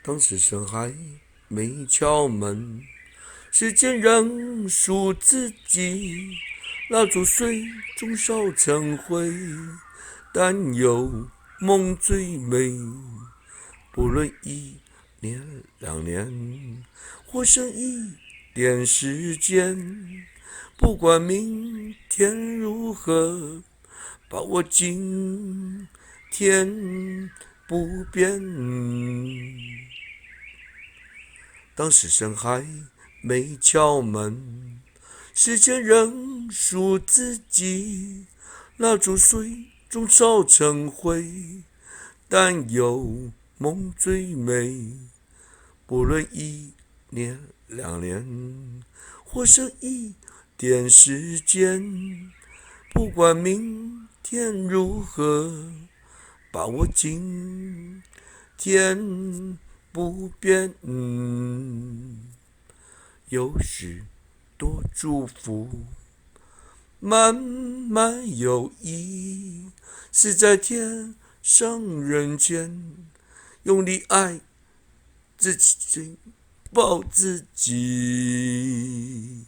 當死神還沒敲門，時間仍屬自己。蠟燭雖終燒成灰，但有夢最美。不論一年兩年，或剩一點時間，不管明天如何，把握今天不變。當死神還沒敲門，時間仍屬自己。蠟燭雖終燒成灰，但有夢最美。不論一年兩年，或剩一點時間，不管明天如何，把握今天不變。有許多祝福，滿滿友誼，是在天上人間，用力愛自己，抱自己。